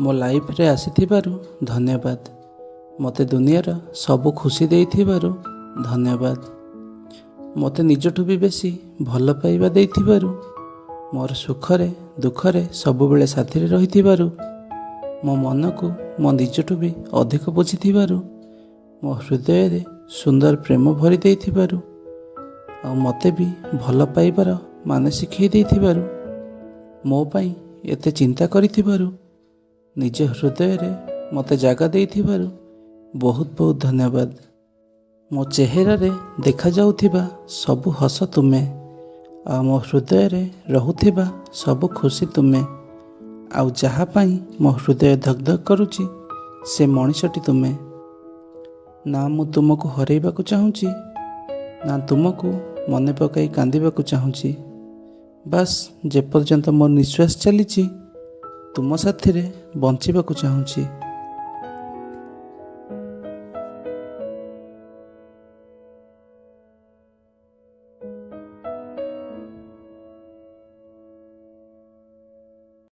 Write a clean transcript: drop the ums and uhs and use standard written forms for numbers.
ମୋ ଲାଇଫରେ ଆସିଥିବାରୁ ଧନ୍ୟବାଦ। ମୋତେ ଦୁନିଆର ସବୁ ଖୁସି ଦେଇଥିବାରୁ ଧନ୍ୟବାଦ। ମୋତେ ନିଜଠୁ ବି ବେଶୀ ଭଲ ପାଇବା ଦେଇଥିବାରୁ, ମୋର ସୁଖରେ ଦୁଃଖରେ ସବୁବେଳେ ସାଥିରେ ରହିଥିବାରୁ, ମୋ ମନକୁ ମୋ ନିଜଠୁ ବି ଅଧିକ ବୁଝିଥିବାରୁ, ମୋ ହୃଦୟରେ ସୁନ୍ଦର ପ୍ରେମ ଭରି ଦେଇଥିବାରୁ, ଆଉ ମୋତେ ବି ଭଲ ପାଇବାର ମାନେ ଶିଖେଇ ଦେଇଥିବାରୁ, ମୋ ପାଇଁ ଏତେ ଚିନ୍ତା କରିଥିବାରୁ, ନିଜ ହୃଦୟରେ ମୋତେ ଜାଗା ଦେଇଥିବାରୁ ବହୁତ ବହୁତ ଧନ୍ୟବାଦ। ମୋ ଚେହେରାରେ ଦେଖାଯାଉଥିବା ସବୁ ହସ ତୁମେ, ଆଉ ମୋ ହୃଦୟରେ ରହୁଥିବା ସବୁ ଖୁସି ତୁମେ, ଆଉ ଯାହା ପାଇଁ ମୋ ହୃଦୟ ଧକ୍ ଧକ୍ କରୁଛି ସେ ମଣିଷଟି ତୁମେ। ନା ମୁଁ ତୁମକୁ ହରେଇବାକୁ ଚାହୁଁଛି, ନା ତୁମକୁ ମନେ ପକାଇ କାନ୍ଦିବାକୁ ଚାହୁଁଛି। ବାସ୍, ଯେପର୍ଯ୍ୟନ୍ତ ମୋ ନିଶ୍ୱାସ ଚାଲିଛି ତୁମ ସାଥିରେ ବଞ୍ଚିବାକୁ ଚାହୁଁଛି।